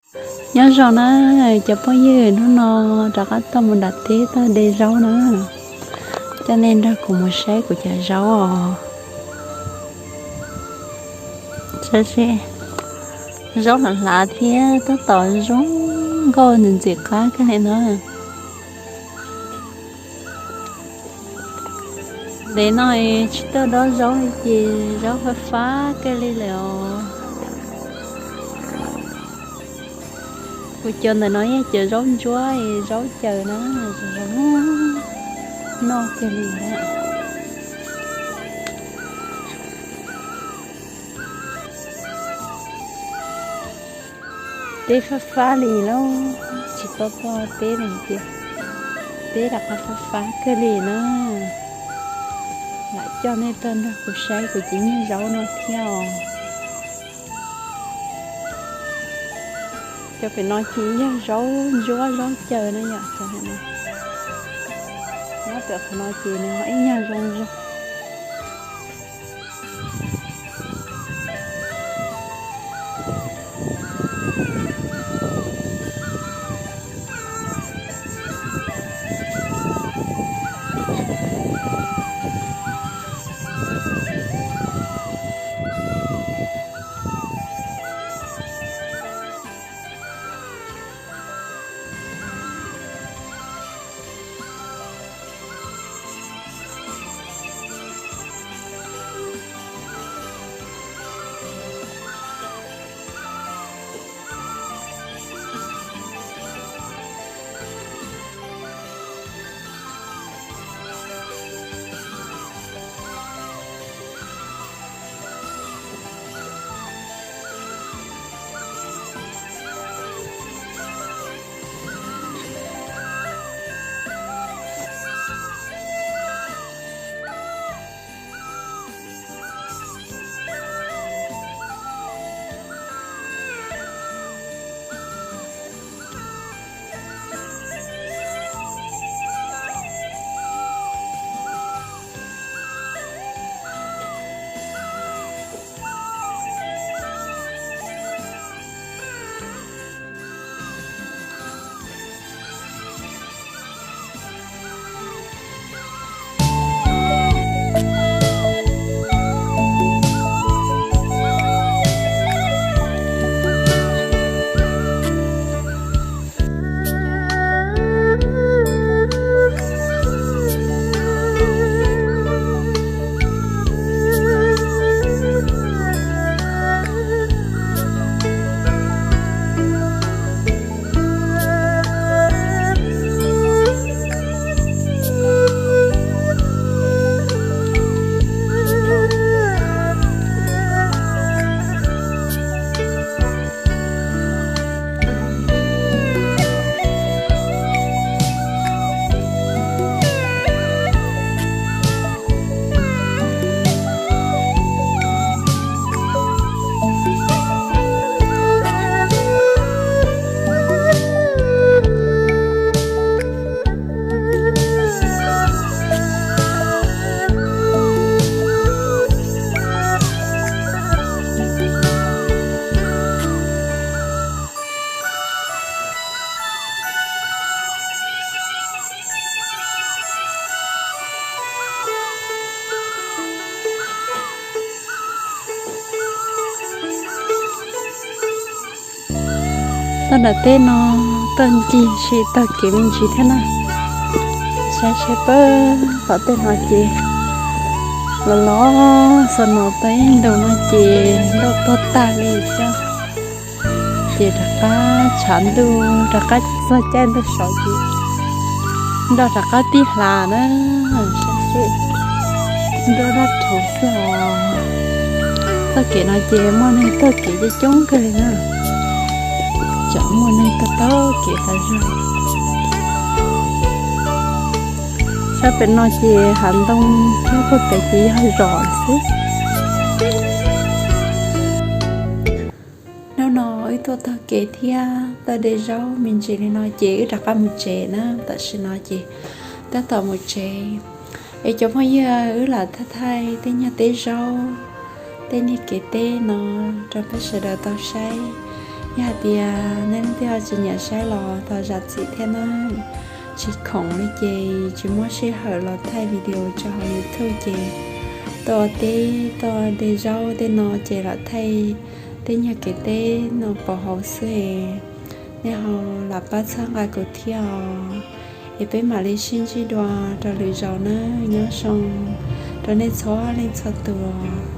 Nyob zoo na cov phooj ywg, hnub no rov qab tuaj mus nram teb tuaj de zaub na. Coj nej nrog kuv mus saib kuv cov zaub os. Saib seb, zaub hlav hlav thiab tab tom zoo nkauj ntxim ntxim qab kawg li na. Ntev no tsis tuaj dob zaub li ces zaub fab fab kawg li lawm os. Kuv cov ntawm no yog cov zaub ntsuab, zaub caws na, zoo zoo noj kawg li na. Teb fab fab li lauj, tsis tau tuaj teb li ces teb rov qab fab fab kawg li na. Lam coj nej tuaj nrog kuv saib kuv cov niag zaub no thiab os. Cov pem no ces yog zaub ntsuab zaub caws na yom. Nyob pem qhov no ces nws ho ib nyuag zoo zoo. Toj nram teb no, toj ncig sim taug kev me ntsis thiab na. Saib seb pab tom tej no ces los los xav no tau ib ntus no ces nroj tuag tag li thiab. Ces rov qab tshav ntuj rov qab txog caij ntuj saud ces nroj rov qab tib hlav na. Saib seb, nroj daj rhuv xwb os. Txoj kev no ces muaj neeg taug kev coob coob kawg li na. Tsam muaj neeg taug taug kev tas zog. Sab pem no ces hav ntoo, nyob puag pem ces yog zos xwb. Hnub no wb tuaj taug kev thiab tuaj de zaub me ntsis li no ces wb rov qab mus tsev na. Tam sim no ces tab tom mus tsev. Es cov phooj ywg, wb lam thaij thaij tej nyuag teb zaub, tej niag kev teb no rau peb sawv daws tau saib. Yog hais tias nej leej twg ho tsis nyiam saib los thov zam txim thiab nawb. Tsis khoom li ces tsis muaj sij hawm los thaij video tso hauv YouTube ces tuaj ua teb, tuaj de zaub tej no ces lam thaij tej nyuag kev teb no pauv hauv xwb. Nej ho lam pab txhawb nqa kuv thiab os, es peb mam li sib ntsib dua rau lwm zaus nawb. Nyob zoo rau nej txhua leej txhua tus.